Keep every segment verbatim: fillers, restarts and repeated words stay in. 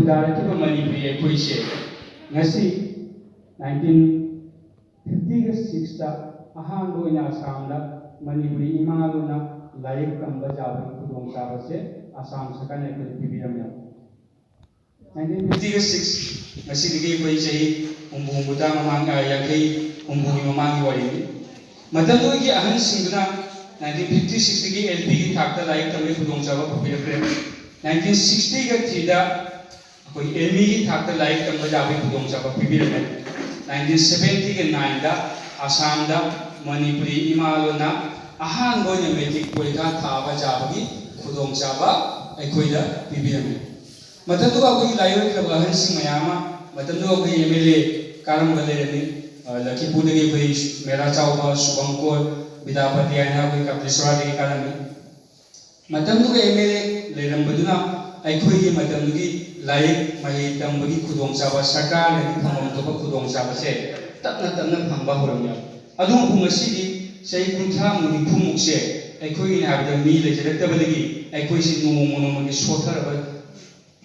ꯇꯥꯔꯛꯈꯤꯕ ꯃꯅꯤꯄꯨꯔꯤ ꯑꯩꯈꯣꯏꯁꯦ ꯉꯁꯤ nineteen fifty-six-ꯇ ꯑꯍꯥꯟꯕ ꯑꯣꯏꯅ ꯑꯁꯥꯝꯗ ꯃꯅꯤꯄꯨꯔꯤ ꯏꯃꯥ ꯂꯣꯟꯅ ꯂꯥꯏꯔꯤꯛ ꯇꯝꯕ ꯌꯥꯕꯒꯤ ꯈꯨꯗꯣꯡꯆꯥꯕꯁꯦ ꯑꯁꯥꯝ ꯁꯔꯀꯥꯔꯅ ꯑꯩꯈꯣꯏꯗ ꯄꯤꯕꯤꯔꯝꯃꯦ꯫ Nineteen fifty-six, ꯉꯁꯤꯗꯒꯤ ꯑꯩꯈꯣꯏ ꯆꯍꯤ ꯍꯨꯝꯐꯨ ꯍꯨꯝꯐꯨꯇꯔꯥ ꯃꯃꯥꯡ, ꯑ, ꯌꯥꯡꯈꯩ ꯍꯨꯝꯐꯨꯒꯤ ꯃꯃꯥꯡꯒꯤ ꯋꯥꯔꯤꯅꯤ꯫ ꯃꯇꯝꯗꯨꯒꯤ ꯑꯍꯟꯁꯤꯡꯗꯨꯅ nineteen fifty-six-ꯇꯒꯤ L P-ꯒꯤ ꯊꯥꯛꯇ ꯂꯥꯏꯔꯤꯛ ꯇꯝꯕꯒꯤ ꯈꯨꯗꯣꯡꯆꯥꯕ ꯄꯤꯕꯤꯔꯛꯈ꯭ꯔꯦ꯫ Nineteen sixty-ꯒ three-ꯗ ꯑꯩꯈꯣꯏ M E-ꯒꯤ ꯊꯥꯛꯇ ꯂꯥꯏꯔꯤꯛ ꯇꯝꯕ ꯌꯥꯕꯒꯤ ꯈꯨꯗꯣꯡꯆꯥꯕ ꯄꯤꯕꯤꯔꯝꯃꯦ꯫ Nineteen seventy-ꯒ nine-ꯗ ꯑꯁꯥꯝꯗ ꯃꯅꯤꯄꯨꯔꯤ ꯏꯃꯥ ꯂꯣꯟꯅ ꯑꯍꯥꯟꯕ ꯑꯣꯏꯅ ꯃꯦꯇ꯭ꯔꯤꯛ ꯄꯔꯤꯈꯥ ꯊꯥꯕ ꯌꯥꯕꯒꯤ ꯈꯨꯗꯣꯡꯆꯥꯕ ꯑꯩꯈꯣꯏꯗ ꯄꯤꯕꯤꯔꯝꯃꯤ꯫ ꯃꯇꯝꯗꯨꯗ ꯑꯩꯈꯣꯏꯒꯤ ꯂꯥꯏꯑꯣꯏꯈ꯭ꯔꯕ ꯑꯍꯜꯁꯤꯡ ꯃꯌꯥꯝ ꯑꯃ, ꯃꯇꯝꯗꯨꯗ ꯑꯩꯈꯣꯏ M L A ꯀꯥꯔꯝꯕ ꯂꯩꯔꯝꯃꯤ, ꯑ, ꯂꯈꯤꯄꯨꯔꯗꯒꯤ ꯑꯩꯈꯣꯏ ꯃꯦꯔꯥ ꯆꯥꯎꯕ, ꯁꯨꯚꯪꯀꯣꯔ, ꯕꯤꯗ꯭ꯌꯥꯄꯇꯤ ꯍꯥꯏꯅ ꯑꯩꯈꯣꯏ ꯀꯄꯤꯂꯦꯁ꯭ꯋꯔꯗꯒꯤ ꯀꯥꯔꯝꯃꯤ꯫ ꯃꯇꯝꯗꯨꯒ M L A ꯂꯩꯔꯝꯕꯗꯨꯅ ꯑꯩꯈꯣꯏꯒꯤ ꯃꯇꯝꯗꯨꯒꯤ ꯂꯥꯏꯔꯤꯛ ꯃꯍꯩ ꯇꯝꯕꯒꯤ ꯈꯨꯗꯣꯡꯆꯥꯕ, ꯁꯔꯀꯥꯔꯅꯗꯤ ꯐꯪꯐꯝ ꯊꯣꯛꯄ ꯈꯨꯗꯣꯡꯆꯥꯕꯁꯦ ꯇꯞꯅ ꯇꯞꯅ ꯐꯪꯕ ꯍꯧꯔꯝꯃꯤ꯫ ꯑꯗꯨꯕꯨ ꯉꯁꯤꯗꯤ ꯆꯍꯤ ꯀꯨꯟꯊ꯭ꯔꯥꯃꯨꯛ, ꯅꯤꯐꯨꯃꯨꯛꯁꯦ ꯑꯩꯈꯣꯏꯒꯤꯅꯦ ꯍꯥꯏꯕꯗ ꯃꯤ ꯂꯩꯖꯔꯛꯇꯕꯗꯒꯤ ꯑꯩꯈꯣꯏꯁꯤ ꯅꯣꯡꯃ ꯅꯣꯡꯃꯒꯤ ꯁꯣꯠꯊꯔꯕ,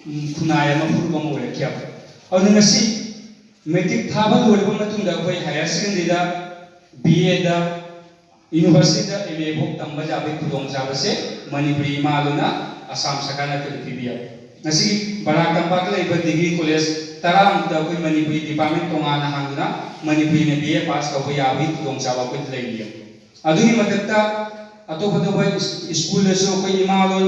ꯎꯝ, ꯈꯨꯟꯅꯥꯏ ꯑꯃ, ꯐꯨꯔꯨꯞ ꯑꯃ ꯑꯣꯏꯔꯛꯈꯤꯕ꯫ ꯑꯗꯨꯅ ꯉꯁꯤ ꯃꯦꯇ꯭ꯔꯤꯛ ꯊꯥꯕ ꯂꯣꯏꯔꯕ ꯃꯇꯨꯡꯗ ꯑꯩꯈꯣꯏ higher secondary-ꯗ, B A-ꯗ, university-ꯗ M A ꯐꯥꯎ ꯇꯝꯕ ꯌꯥꯕꯒꯤ ꯈꯨꯗꯣꯡꯆꯥꯕꯁꯦ ꯃꯅꯤꯄꯨꯔꯤ ꯏꯃꯥ ꯂꯣꯟꯅ ꯑꯁꯥꯝ ꯁꯔꯀꯥꯔꯅ ꯑꯩꯈꯣꯏꯗ ꯄꯤꯕꯤꯔꯦ꯫ ꯉꯁꯤꯒꯤ ꯕꯔꯥꯛ ꯇꯝꯄꯥꯛꯇ ꯂꯩꯕ degree college ꯇꯔꯥꯃꯨꯛꯇ ꯑꯩꯈꯣꯏ ꯃꯅꯤꯄꯨꯔꯤ department ꯇꯣꯉꯥꯟꯅ ꯍꯥꯡꯗꯨꯅ ꯃꯅꯤꯄꯨꯔꯤꯅ B A pass ꯇꯧꯕ ꯌꯥꯕꯒꯤ ꯈꯨꯗꯣꯡꯆꯥꯕ ꯑꯩꯈꯣꯏꯗ ꯂꯩꯔꯤ꯫ ꯑꯗꯨꯒꯤ ꯃꯊꯛꯇ ꯑꯇꯣꯞ ꯑꯇꯣꯞꯄ ꯁ꯭ꯀꯨꯜꯗꯁꯨ ꯑꯩꯈꯣꯏ ꯏꯃꯥ ꯂꯣꯟ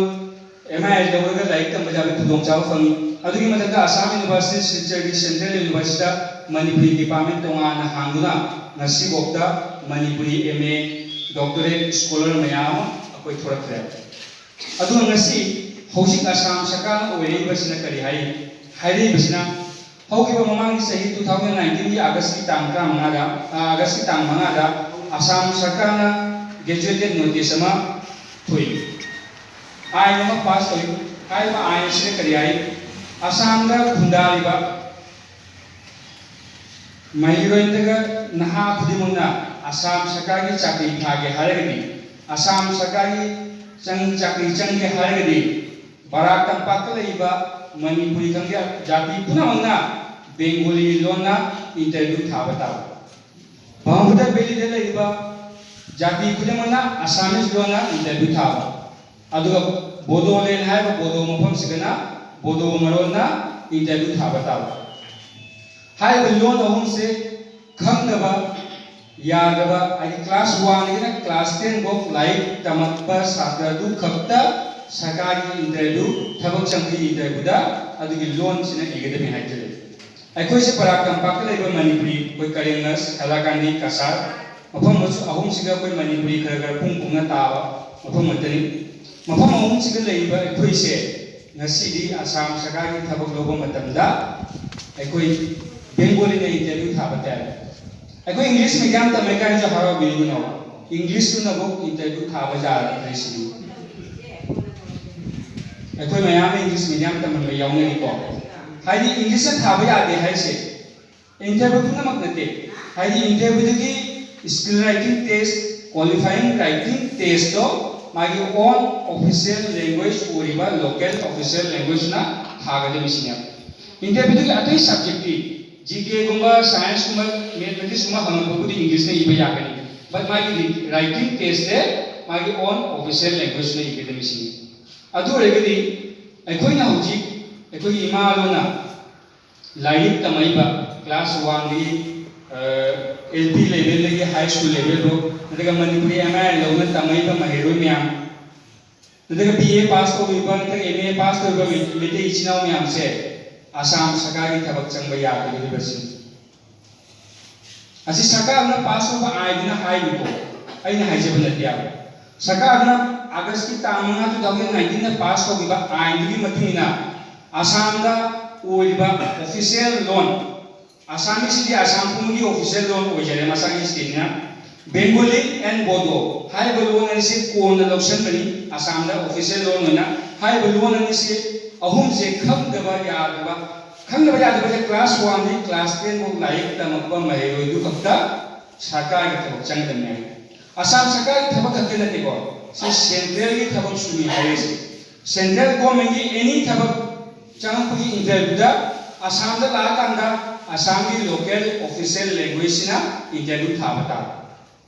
M I L ꯂꯧꯔꯒ ꯂꯥꯏꯔꯤꯛ ꯇꯝꯕ ꯌꯥꯕꯒꯤ ꯈꯨꯗꯣꯡꯆꯥꯕ ꯐꯪꯉꯤ꯫ ꯑꯗꯨꯒꯤ ꯃꯊꯛꯇ Assam University, ꯁꯤꯜꯆꯔꯒꯤ Central University-ꯗ Manipuri department ꯇꯣꯉꯥꯟꯅ ꯍꯥꯡꯗꯨꯅ ꯉꯁꯤꯐꯥꯎꯗ Manipuri M A, doctorate scholar ꯃꯌꯥꯝ ꯑꯃ ꯑꯩꯈꯣꯏ ꯊꯣꯔꯛꯈ꯭ꯔꯦ꯫ ꯑꯗꯨꯒ ꯉꯁꯤ ꯍꯧꯖꯤꯛ ꯑꯁꯥꯝ ꯁꯔꯀꯥꯔꯅ ꯑꯣꯏꯔꯛꯏꯕꯁꯤꯅ ꯀꯔꯤ ꯍꯥꯏ? ꯍꯥꯏꯔꯛꯏꯕꯁꯤꯅ ꯍꯧꯈꯤꯕ ꯃꯃꯥꯡꯒꯤ ꯆꯍꯤ two thousand nineteen-ꯒꯤ August-ꯀꯤ ꯇꯥꯡ ꯇꯔꯥꯃꯉꯥꯗ, ꯑ, August-ꯀꯤ ꯇꯥꯡ ꯃꯉꯥꯗ ꯑꯁꯥꯝ ꯁꯔꯀꯥꯔꯅ gazetted notice ꯑꯃ ꯊꯣꯛꯏ꯫ ꯑꯥꯏꯟ ꯑꯃ pass ꯇꯧꯏ꯫ ꯍꯥꯏꯔꯤꯕ ꯑꯥꯏꯟ ꯑꯁꯤꯅ ꯀꯔꯤ ꯍꯥꯏ? ꯑꯁꯥꯝꯗ ꯈꯨꯟꯗꯥꯔꯤꯕ ꯃꯍꯩꯔꯣꯏ ꯅꯠꯇ꯭ꯔꯒ ꯅꯍꯥ ꯈꯨꯗꯤꯡꯃꯛꯅ ꯑꯁꯥꯝ ꯁꯔꯀꯥꯔꯒꯤ ꯆꯥꯀ꯭ꯔꯤ ꯊꯥꯒꯦ ꯍꯥꯏꯔꯒꯗꯤ, ꯑꯁꯥꯝ ꯁꯔꯀꯥꯔꯒꯤ ꯆꯪ-, ꯆꯥꯀ꯭ꯔꯤ ꯆꯪꯒꯦ ꯍꯥꯏꯔꯒꯗꯤ, ꯕꯔꯥꯛ ꯇꯝꯄꯥꯛꯇ ꯂꯩꯔꯤꯕ ꯃꯅꯤꯄꯨꯔꯤ ꯈꯪꯗꯦ, ꯖꯥꯇꯤ ꯄꯨꯝꯅꯃꯛꯅ ꯕꯦꯡꯒꯣꯂꯤ ꯂꯣꯟꯅ interview ꯊꯥꯕ ꯇꯥꯕ꯫ ꯕ꯭ꯔꯍꯃꯄꯨꯇ꯭ꯔ ꯚꯦꯂꯤꯗ ꯂꯩꯔꯤꯕ ꯖꯥꯇꯤ ꯈꯨꯗꯤꯡꯃꯛꯅ ꯑꯁꯥꯃꯤꯁ ꯂꯣꯟꯅ interview ꯊꯥꯕ, ꯑꯗꯨꯒ ꯕꯣꯗꯣꯂꯦꯟ ꯍꯥꯏꯔꯤꯕ ꯕꯣꯗꯣ ꯃꯐꯝꯁꯤꯗꯅ ꯕꯣꯗꯣ ꯃꯔꯣꯟꯅ interview ꯊꯥꯕ ꯇꯥꯕ꯫ ꯍꯥꯏꯔꯤꯕ ꯂꯣꯟ ꯑꯍꯨꯝꯁꯦ ꯈꯪꯗꯕ ꯌꯥꯗꯕ, ꯍꯥꯏꯗꯤ class one ꯗꯒꯤꯅ class ten ꯐꯥꯎ ꯂꯥꯏꯔꯤꯛ ꯇꯝꯃꯛꯄ ꯁꯥꯇ꯭ꯔ ꯑꯗꯨ ꯈꯛꯇ ꯁꯔꯀꯥꯔꯒꯤ interview, ꯊꯕꯛ ꯆꯪꯕꯒꯤ interview ꯗ ꯑꯗꯨꯒꯤ ꯂꯣꯟꯁꯤꯅ ꯏꯒꯗꯕꯅꯤ ꯍꯥꯏꯖꯔꯤ꯫ ꯑꯩꯈꯣꯏꯁꯦ ꯕꯔꯥꯛ ꯇꯝꯄꯥꯛꯇ ꯂꯩꯕ ꯃꯅꯤꯄꯨꯔꯤ, ꯑꯩꯈꯣꯏ ꯀꯔꯦꯡꯅꯁ, ꯍꯥꯏꯂꯥꯀꯥꯟꯗꯤ, ꯀꯁꯥꯔ, ꯃꯐꯝ ꯑꯁꯨ-, ꯑꯍꯨꯝꯁꯤꯒ ꯑꯩꯈꯣꯏ ꯃꯅꯤꯄꯨꯔꯤ ꯈꯔ ꯈꯔ ꯄꯨꯡ ꯄꯨꯡꯅ ꯇꯥꯕ ꯃꯐꯝ ꯉꯥꯛꯇꯅꯤ꯫ ꯃꯐꯝ ꯑꯍꯨꯝꯁꯤꯗ ꯂꯩꯔꯤꯕ ꯑꯩꯈꯣꯏꯁꯦ ꯉꯁꯤꯗꯤ ꯑꯁꯥꯝ ꯁꯔꯀꯥꯔꯒꯤ ꯊꯕꯛ ꯂꯧꯕ ꯃꯇꯝꯗ ꯑꯩꯈꯣꯏ ꯕꯦꯡꯒꯣꯂꯤꯅ interview ꯊꯥꯕ ꯇꯥꯏ꯫ ꯑꯩꯈꯣꯏ English medium ꯇꯝꯃꯦ ꯀꯥꯏꯅꯁꯨ ꯍꯔꯥꯎꯕꯤꯒꯅꯣ, English ꯇꯨꯅꯕꯨ interview ꯊꯥꯕ ꯌꯥꯔꯛꯇ꯭ꯔꯤꯁꯤꯅꯤ꯫ ꯑꯩꯈꯣꯏ ꯃꯌꯥꯝ English medium ꯇꯝꯍꯟꯕ ꯌꯥꯎꯅꯔꯤꯀꯣ꯫ ꯍꯥꯏꯗꯤ English ꯅ ꯊꯥꯕ ꯌꯥꯗꯦ ꯍꯥꯏꯁꯦ interview ꯄꯨꯝꯅꯃꯛ ꯅꯠꯇꯦ꯫ ꯍꯥꯏꯗꯤ interview ꯗꯨꯒꯤ skill writing test, qualifying writing test ꯇꯣ ꯃꯥꯒꯤ own official language ꯑꯣꯏꯔꯤꯕ local official language ꯅ ꯊꯥꯒꯗꯕꯅꯤ ꯁꯤꯅꯦꯕ꯫ Interview ꯗꯨꯒꯤ ꯑꯇꯩ subject ꯇꯤ G K ꯒꯨꯝꯕ, science ꯀꯨꯝꯕ, mathematics ꯀꯨꯝꯕ ꯍꯪꯉꯛꯄꯕꯨꯗꯤ English ꯅ ꯏꯕ ꯌꯥꯒꯅꯤ, but ꯃꯥꯒꯤ writing test ꯁꯦ ꯃꯥꯒꯤ own official language ꯅ ꯏꯒꯗꯕꯅꯤ ꯁꯤꯅꯤ꯫ ꯑꯗꯨ ꯑꯣꯏꯔꯒꯗꯤ ꯑꯩꯈꯣꯏꯅ ꯍꯧꯖꯤꯛ ꯑꯩꯈꯣꯏꯒꯤ ꯏꯃꯥ ꯂꯣꯟꯅ ꯂꯥꯏꯔꯤꯛ ꯇꯝꯃꯛꯏꯕ class one ꯗꯒꯤ, ꯑ, L P level ꯗꯒꯤ high school level ꯐꯥꯎ, ꯅꯠꯇ꯭ꯔꯒ ꯃꯅꯤꯄꯨꯔꯤ M I ꯂꯧꯅ ꯇꯝꯃꯛꯏꯕ ꯃꯍꯩꯔꯣꯏ ꯃꯌꯥꯝ, ꯅꯠꯇ꯭ꯔꯒ B A pass ꯇꯧꯔꯤꯕ, ꯅꯠꯇ꯭ꯔꯒ M A pass ꯇꯧꯔꯤꯕ ꯃꯩ-, ꯃꯩꯇꯩ ꯏꯆꯤꯟ ꯏꯅꯥꯎ ꯃꯌꯥꯝꯁꯦ ꯑꯁꯥꯝ ꯁꯔꯀꯥꯔꯒꯤ ꯊꯕꯛ ꯆꯪꯕ ꯌꯥꯒꯗꯧꯔꯤꯕꯁꯤꯅꯤ꯫ ꯑꯁꯤ ꯁꯔꯀꯥꯔꯅ pass ꯇꯧꯕ ꯑꯥꯏꯟꯗꯨꯅ ꯍꯥꯏꯔꯤꯕꯀꯣ, ꯑꯩꯅ ꯍꯥꯏꯖꯕ ꯅꯠꯇꯦ ꯍꯥꯏꯕ꯫ ꯁꯔꯀꯥꯔꯅ August ꯀꯤ ꯇꯥꯡ ꯃꯉꯥ, two thousand nineteen ꯗ pass ꯇꯧꯈꯤꯕ ꯑꯥꯏꯟꯗꯨꯒꯤ ꯃꯇꯨꯡ ꯏꯟꯅ ꯑꯁꯥꯝꯗ ꯑꯣꯏꯔꯤꯕ official ꯂꯣꯟ, ꯑꯁꯥꯃꯤꯁ ꯁꯤꯗꯤ ꯑꯁꯥꯝ ꯄꯨꯝꯕꯒꯤ official ꯂꯣꯟ ꯑꯣꯏꯖꯔꯦ ꯃꯁꯥꯒꯤ state ꯅ꯫ Bengali and Bodo ꯍꯥꯏꯔꯤꯕ ꯂꯣꯟ ꯑꯅꯤꯁꯤ ꯀꯣꯟꯅ ꯂꯧꯁꯤꯟꯕꯅꯤ ꯑꯁꯥꯝꯗ official ꯂꯣꯟ ꯑꯣꯏꯅ꯫ ꯍꯥꯏꯔꯤꯕ ꯂꯣꯟ ꯑꯅꯤꯁꯤ ꯑꯍꯨꯝꯁꯦ ꯈꯪꯗꯕ ꯌꯥꯗꯕ, ꯈꯪꯗꯕ ꯌꯥꯗꯕꯁꯦ class one ꯗꯒꯤ class ten ꯐꯥꯎ ꯂꯥꯏꯔꯤꯛ ꯇꯝꯃꯛꯄ ꯃꯍꯩꯔꯣꯏꯗꯨ ꯈꯛꯇ ꯁꯔꯀꯥꯔꯒꯤ ꯊꯕꯛ ꯆꯪꯒꯗꯕꯅꯤ ꯍꯥꯏ꯫ ꯑꯁꯥꯝ ꯁꯔꯀꯥꯔꯒꯤ ꯊꯕꯛ ꯈꯛꯇ ꯅꯠꯇꯦꯀꯣ, ꯁꯤ central ꯒꯤ ꯊꯕꯛꯁꯨꯅꯤ ꯍꯥꯏꯔꯤꯁꯦ꯫ Central government ꯀꯤ any ꯊꯕꯛ, ꯆꯪꯉꯛꯄꯒꯤ ꯏꯟꯇꯔꯚ꯭ꯌꯨꯗ ꯑꯁꯥꯝꯗ ꯂꯥꯛꯑꯀꯥꯟꯗ ꯑꯁꯥꯝꯒꯤ ꯂꯣꯀꯦꯜ ꯑꯣꯐꯤꯁꯤꯌꯦꯜ ꯂꯦꯡꯒ꯭ꯋꯦꯖꯁꯤꯅ ꯏꯟꯇꯔꯚ꯭ꯌꯨ ꯊꯥꯕ ꯇꯥꯕ꯫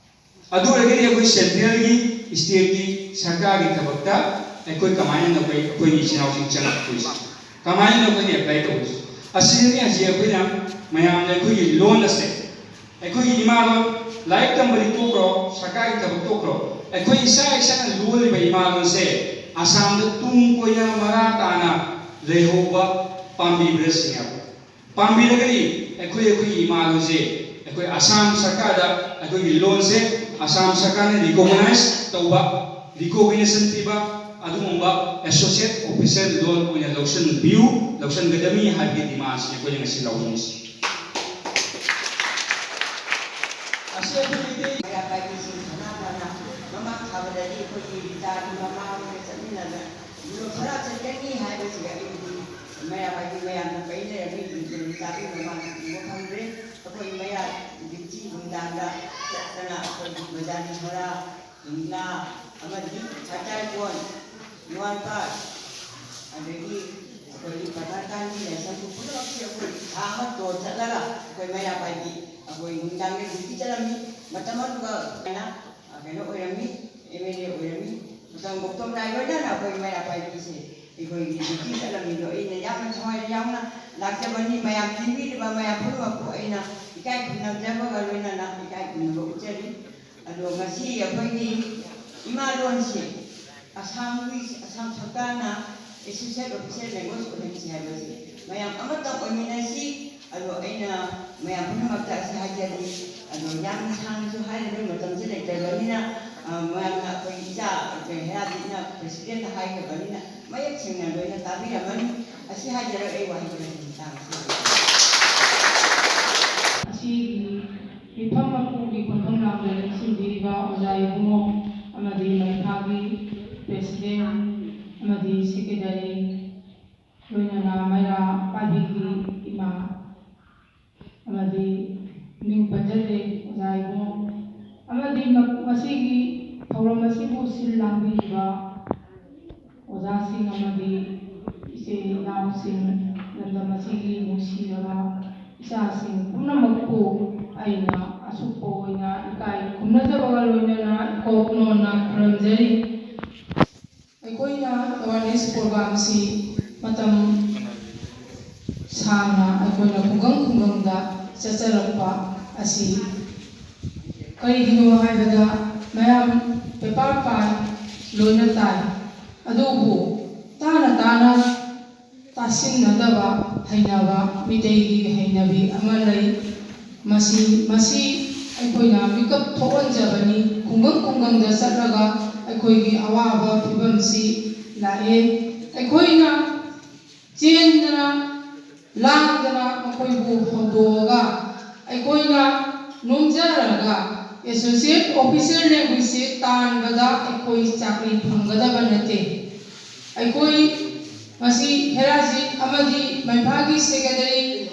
ꯑꯗꯨ ꯑꯣꯏꯔꯒꯗꯤ ꯑꯩꯈꯣꯏ ꯁꯦꯟꯇ꯭ꯔꯦꯜꯒꯤ, ꯏꯁꯇꯦꯠꯀꯤ, ꯁꯔꯀꯥꯔꯒꯤ ꯊꯕꯛꯇ ꯑꯩꯈꯣꯏ ꯀꯃꯥꯏꯅ ꯑꯩꯈꯣꯏ, ꯑꯩꯈꯣꯏꯒꯤ ꯏꯆꯤꯟ ꯏꯅꯥꯎꯁꯤꯡ ꯆꯪꯉꯛꯇꯣꯏꯁꯦ? ꯀꯃꯥꯏꯅ ꯑꯩꯈꯣꯏꯅ ꯑꯦꯄ꯭ꯂꯥꯏ ꯇꯧꯕꯁꯦ? ꯑꯁꯤꯗꯅꯤ ꯍꯧꯖꯤꯛ ꯑꯩꯈꯣꯏꯅ ꯃꯌꯥꯝꯗ ꯑꯩꯈꯣꯏꯒꯤ ꯂꯣꯟ ꯑꯁꯦ, ꯑꯩꯈꯣꯏꯒꯤ ꯏꯃꯥ ꯂꯣꯟ, ꯂꯥꯏꯔꯤꯛ ꯇꯝꯕꯗꯤ ꯇꯣꯛꯈ꯭ꯔꯣ, ꯁꯔꯀꯥꯔꯒꯤ ꯊꯕꯛ ꯇꯣꯛꯈ꯭ꯔꯣ, ꯑꯩꯈꯣꯏ ꯏꯁꯥ ꯏꯁꯥꯅ ꯂꯣꯜꯂꯤꯕ ꯏꯃꯥ ꯂꯣꯟꯁꯦ ꯑꯁꯥꯝꯗ ꯇꯨꯡ ꯀꯣꯏꯅ ꯃꯔꯥ ꯇꯥꯅ ꯂꯩꯍꯧꯕ ꯄꯥꯝꯕꯤꯕ꯭ꯔꯥ ꯁꯤꯅꯦꯕ꯫ ꯄꯥꯝꯕꯤꯔꯒꯗꯤ ꯑꯩꯈꯣꯏ, ꯑꯩꯈꯣꯏꯒꯤ ꯏꯃꯥ ꯂꯣꯟꯁꯦ ꯑꯩꯈꯣꯏ ꯑꯁꯥꯝ ꯁꯔꯀꯥꯔꯗ ꯑꯩꯈꯣꯏꯒꯤ ꯂꯣꯟꯁꯦ ꯑꯁꯥꯝ ꯁꯔꯀꯥꯔꯅ ꯔꯤꯀꯣꯒꯅꯥꯏꯖ ꯇꯧꯕ, ꯔꯤꯀꯣꯒꯅꯤꯁꯟ ꯄꯤꯕ ꯑꯗꯨꯒꯨꯝꯕ ꯑꯦꯁꯣꯁꯤꯌꯦꯠ ꯑꯣꯐꯤꯁꯤꯌꯦꯜ ꯂꯣꯟ ꯑꯣꯏꯅ ꯂꯧꯁꯤꯟꯕꯤꯌꯨ, ꯂꯧꯁꯤꯟꯒꯗꯕꯅꯤ ꯍꯥꯏꯕꯒꯤ ꯗꯤꯃꯥꯟꯁꯤꯅꯤ ꯑꯩꯈꯣꯏꯅ ꯉꯁꯤ ꯂꯧꯅꯤꯡꯉꯤꯁꯤ꯫ ꯑꯁꯤ ꯑꯩꯈꯣꯏ ꯃꯩꯇꯩ ꯃꯩꯔꯥ ꯄꯥꯏꯕꯤꯁꯤꯡ ꯁꯅꯥ ꯐꯅ ꯃꯃꯥꯡ ꯊꯥꯕꯗꯗꯤ ꯑꯩꯈꯣꯏꯒꯤ ꯔꯤꯇꯥꯒꯤ ꯃꯃꯥ ꯍꯣꯏꯒ ꯆꯠꯃꯤꯟꯅꯗꯅ ꯌꯨꯔꯣꯞ ꯈꯔ ꯆꯠꯀꯅꯤ ꯍꯥꯏꯕꯁꯤꯒ ꯑꯩꯕꯨꯗꯤ ꯃꯩꯔꯥ ꯄꯥꯏꯕꯤ ꯃꯌꯥꯝꯅ ꯄꯩ ꯂꯩꯔꯝꯃꯤ꯫ ꯔꯤꯇꯥꯒꯤ ꯃꯃꯥꯁꯨ ꯎꯕ ꯐꯪꯗ꯭ꯔꯦ꯫ ꯑꯩꯈꯣꯏ ꯃꯩꯔꯥ ꯗ꯭ꯌꯨꯇꯤ ꯅꯨꯡꯗꯥꯡꯗ ꯆꯠꯇꯅ ꯑꯩꯈꯣꯏꯒꯤ ꯕꯖꯥꯔꯒꯤ ꯈꯔ ꯂꯤꯛꯂꯥ ꯑꯃꯗꯤ ꯃꯇꯥꯏ ꯀꯣꯟ, ꯅꯨꯡꯉꯥꯏꯄꯥꯛ, ꯑꯗꯒꯤ ꯑꯩꯈꯣꯏꯒꯤ ꯄ꯭ꯔꯙꯥꯟ ꯀꯥꯟꯒꯤ ꯂꯥꯏꯁꯪꯗꯨ ꯄꯨꯝꯅꯃꯛꯁꯤ ꯑꯩꯈꯣꯏ ꯊꯥ ꯑꯃ ꯇꯣꯟ ꯆꯠꯂꯒ ꯑꯩꯈꯣꯏ ꯃꯩꯔꯥ ꯄꯥꯏꯕꯤ ꯑꯩꯈꯣꯏ ꯅꯨꯡꯗꯥꯡꯗ ꯗ꯭ꯌꯨꯇꯤ ꯆꯠꯂꯝꯃꯤ꯫ ꯃꯇꯝ ꯑꯗꯨꯒ ꯑꯩꯅ, ꯑ, ꯀꯩꯅꯣ ꯑꯣꯏꯔꯝꯃꯤ, ꯑꯦꯝ ꯑꯦꯜ ꯑꯦ ꯑꯣꯏꯔꯝꯃꯤ꯫ ꯃꯇꯝ ꯒꯣꯞꯇꯣꯝ ꯅꯥꯏ ꯂꯣꯏꯅꯅ ꯑꯩꯈꯣꯏ ꯃꯩꯔꯥ ꯄꯥꯏꯕꯤꯁꯦ ꯑꯩꯈꯣꯏꯒꯤ ꯗ꯭ꯌꯨꯇꯤ ꯆꯠꯂꯝꯃꯤꯗꯣ ꯑꯩꯅ ꯌꯥꯝꯅ ꯊꯋꯥꯏ ꯌꯥꯎꯅ ꯂꯥꯛꯆꯕꯅꯤ꯫ ꯃꯌꯥꯝ ꯇꯤꯟꯕꯤꯔꯤꯕ ꯃꯌꯥꯝ ꯄꯨꯝꯅꯃꯛꯄꯨ ꯑꯩꯅ ꯏꯀꯥꯏ ꯈꯨꯝꯅꯖꯕꯒ ꯂꯣꯏꯅꯅ ꯏꯀꯥꯏ ꯈꯨꯝꯅꯕ ꯎꯠꯆꯔꯤ꯫ ꯑꯗꯣ ꯉꯁꯤ ꯑꯩꯈꯣꯏꯒꯤ ꯏꯃꯥ ꯂꯣꯟꯁꯦ ꯑꯁꯥꯝꯒꯤ, ꯑꯁꯥꯝ ꯁꯔꯀꯥꯔꯅ ꯑꯦꯁꯣꯁꯤꯌꯦꯠ ꯑꯣꯐꯤꯁꯤꯌꯦꯜ ꯂꯦꯡꯒ꯭ꯋꯦꯖ ꯑꯣꯏꯍꯟꯁꯤ ꯍꯥꯏꯕꯁꯦ ꯃꯌꯥꯝ ꯑꯃꯇꯪ ꯑꯣꯏꯃꯤꯟꯅꯁꯤ꯫ ꯑꯗꯣ ꯑꯩꯅ ꯃꯌꯥꯝ ꯄꯨꯝꯅꯃꯛꯇ ꯑꯁꯤ ꯍꯥꯏꯖꯔꯤ꯫ ꯑꯗꯣ ꯌꯥꯝꯅ ꯁꯥꯡꯅꯁꯨ ꯍꯥꯏꯔꯔꯣꯏ, ꯃꯇꯝꯁꯦ ꯂꯩꯇ꯭ꯔꯕꯅꯤꯅ, ꯑ, ꯃꯌꯥꯝꯅ ꯑꯩꯈꯣꯏ ꯏꯆꯥ ꯍꯦꯔꯥꯗꯤꯅ ꯄ꯭ꯔꯦꯁꯤꯗꯦꯟꯠꯅ ꯍꯥꯏꯈ꯭ꯔꯕꯅꯤꯅ ꯃꯌꯦꯛ ꯁꯦꯡꯅ ꯂꯣꯏꯅ ꯇꯥꯕꯤꯔꯝꯃꯅꯤ꯫ ꯑꯁꯤ ꯍꯥꯏꯖꯔꯒ ꯑꯩ ꯋꯥꯍꯩ ꯈꯔ ꯁꯨꯝ ꯇꯥꯡꯁꯤ꯫ ꯑꯁꯤꯒꯤ ꯃꯤꯐꯝ ꯃꯄꯨꯒꯤ ꯈꯣꯟꯊꯣꯡ ꯂꯥꯡꯕꯗ ꯂꯦꯡꯁꯤꯟꯕꯤꯔꯤꯕ ꯑꯣꯖꯥ ꯏꯕꯨꯡꯉꯣ ꯑꯃꯗꯤ ꯃꯩꯐꯥꯒꯤ ꯄ꯭ꯔꯦꯁꯤꯗꯦꯟꯠ ꯑꯃꯗꯤ ꯁꯦꯀ꯭ꯔꯦꯇꯔꯤ, ꯂꯣꯏꯅꯅ ꯃꯩꯔꯥ ꯄꯥꯏꯕꯤꯒꯤ ꯏꯃꯥ ꯑꯃꯗꯤ ꯃꯤꯡ ꯄꯟꯖꯗ꯭ꯔꯦ ꯑꯣꯖꯥ ꯏꯕꯨꯡꯉꯣ, ꯑꯃꯗꯤ ꯃ-, ꯃꯁꯤꯒꯤ ꯊꯧꯔꯝ ꯑꯁꯤꯕꯨ ꯁꯤꯜ ꯂꯥꯡꯕꯤꯔꯤꯕ ꯑꯣꯖꯥꯁꯤꯡ ꯑꯃꯗꯤ ꯏꯆꯤꯜ ꯏꯅꯥꯎꯁꯤꯡ, ꯂꯝꯗꯝ ꯑꯁꯤꯒꯤ ꯅꯨꯡꯁꯤꯔꯕ ꯏꯆꯥꯁꯤꯡ ꯄꯨꯝꯅꯃꯛꯄꯨ ꯑꯩꯅ ꯑꯁꯨꯛꯄ ꯑꯣꯏꯅ ꯏꯀꯥꯏ ꯈꯨꯝꯅꯖꯕꯒ ꯂꯣꯏꯅꯅ ꯏꯀꯣꯛ ꯅꯣꯟꯅ ꯈꯨꯔꯨꯝꯖꯔꯤ꯫ ꯑꯩꯈꯣꯏꯅ ꯑꯦꯋꯥꯔꯅꯦꯁ ꯄ꯭ꯔꯣꯒ꯭ꯔꯥꯝꯁꯤ ꯃꯇꯝ ꯁꯥꯡꯅ ꯑꯩꯈꯣꯏꯅ ꯈꯨꯡꯒꯪ ꯈꯨꯡꯒꯪꯗ ꯆꯠꯆꯔꯛꯄ ꯑꯁꯤ ꯀꯔꯤꯒꯤꯅꯣ ꯍꯥꯏꯕꯗ, ꯃꯌꯥꯝ ꯄꯦꯄꯔ ꯄꯥꯏ, ꯂꯣꯏꯅ ꯇꯥꯏ, ꯑꯗꯨꯕꯨ ꯇꯥꯅ ꯇꯥꯅ ꯇꯥꯁꯤꯟꯅꯗꯕ ꯍꯩꯅꯕ, ꯃꯤꯇꯩꯒꯤ ꯍꯩꯅꯕꯤ ꯑꯃ ꯂꯩ꯫ ꯃꯁꯤ ꯃꯁꯤ ꯑꯩꯈꯣꯏꯅ ꯃꯤꯀꯞ ꯊꯣꯛꯍꯟꯖꯕꯅꯤ꯫ ꯈꯨꯡꯒꯪ ꯈꯨꯡꯒꯪꯗ ꯆꯠꯂꯒ ꯑꯩꯈꯣꯏꯒꯤ ꯑꯋꯥꯕ ꯐꯤꯕꯝꯁꯤ ꯂꯥꯛꯑꯦ꯫ ꯑꯩꯈꯣꯏꯅ ꯆꯦꯟꯗꯅ ꯂꯥꯡꯗꯅ ꯃꯈꯣꯏꯕꯨ ꯍꯧꯗꯣꯛꯑꯒ ꯑꯩꯈꯣꯏꯅ ꯅꯣꯝꯖꯔꯒ ꯑꯦꯁꯣꯁꯤꯌꯦꯠ ꯑꯣꯐꯤꯁꯤꯌꯦꯜ ꯂꯦꯡꯒ꯭ꯋꯦꯖꯁꯦ ꯇꯥꯟꯕꯗ ꯑꯩꯈꯣꯏ ꯆꯥꯀ꯭ꯔꯤ ꯐꯪꯒꯗꯕ ꯅꯠꯇꯦ꯫ ꯑꯩꯈꯣꯏ ꯉꯁꯤ ꯍꯦꯔꯥꯖꯤꯠ ꯑꯃꯗꯤ ꯃꯩꯐꯥꯒꯤ ꯁꯦꯀ꯭ꯔꯦꯇꯔꯤ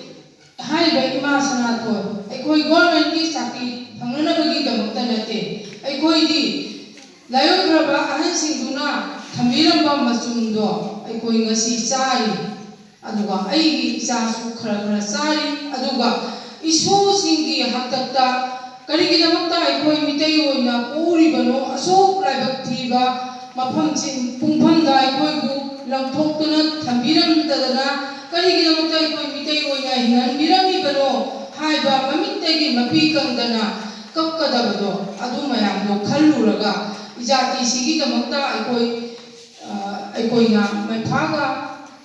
ꯍꯥꯏꯔꯤꯕ ꯏꯃꯥ ꯁꯅꯥꯊꯣꯏ, ꯑꯩꯈꯣꯏ ꯒꯣꯔꯃꯦꯟꯒꯤ ꯆꯥꯀ꯭ꯔꯤ ꯐꯪꯅꯅꯕꯒꯤꯗꯃꯛꯇ ꯅꯠꯇꯦ꯫ ꯑꯩꯈꯣꯏꯗꯤ ꯂꯥꯏꯑꯣꯏꯈ꯭ꯔꯕ ꯑꯍꯟꯁꯤꯡꯗꯨꯅ ꯊꯝꯕꯤꯔꯝꯕ ꯃꯆꯨꯝꯗꯣ ꯑꯩꯈꯣꯏ ꯉꯁꯤ ꯆꯥꯔꯤ꯫ ꯑꯗꯨꯒ ꯑꯩꯒꯤ ꯏꯆꯥꯁꯨ ꯈꯔ ꯈꯔ ꯆꯥꯔꯤ꯫ ꯑꯗꯨꯒ ꯏꯁꯨꯁꯤꯡꯒꯤ ꯍꯥꯛꯇꯛꯇ ꯀꯔꯤꯒꯤꯗꯃꯛꯇ ꯑꯩꯈꯣꯏ ꯃꯤꯇꯩ ꯑꯣꯏꯅ ꯄꯣꯛꯎꯔꯤꯕꯅꯣ? ꯑꯁꯨꯛ ꯂꯥꯏꯕꯛ ꯊꯤꯕ ꯃꯐꯝꯁꯤꯡ, ꯄꯨꯡꯐꯝꯗ ꯑꯩꯈꯣꯏꯕꯨ ꯂꯪꯊꯣꯛꯇꯨꯅ ꯊꯝꯕꯤꯔꯝꯗꯗꯅ ꯀꯔꯤꯒꯤꯗꯃꯛꯇ ꯑꯩꯈꯣꯏ ꯃꯤꯇꯩ ꯑꯣꯏꯅ ꯍꯤꯡꯍꯟꯕꯤꯔꯝꯃꯤꯕꯅꯣ ꯍꯥꯏꯕ ꯃꯃꯤꯠꯇꯒꯤ ꯃꯄꯤ ꯀꯪꯗꯅ ꯀꯞꯀꯗꯕꯗꯣ, ꯑꯗꯨ ꯃꯌꯥꯝꯗꯣ ꯈꯜꯂꯨꯔꯒ ꯏꯖꯥꯇꯤꯁꯤꯒꯤꯗꯃꯛꯇ ꯑꯩꯈꯣꯏ, ꯑ, ꯑꯩꯈꯣꯏꯅ ꯃꯩꯐꯥꯒ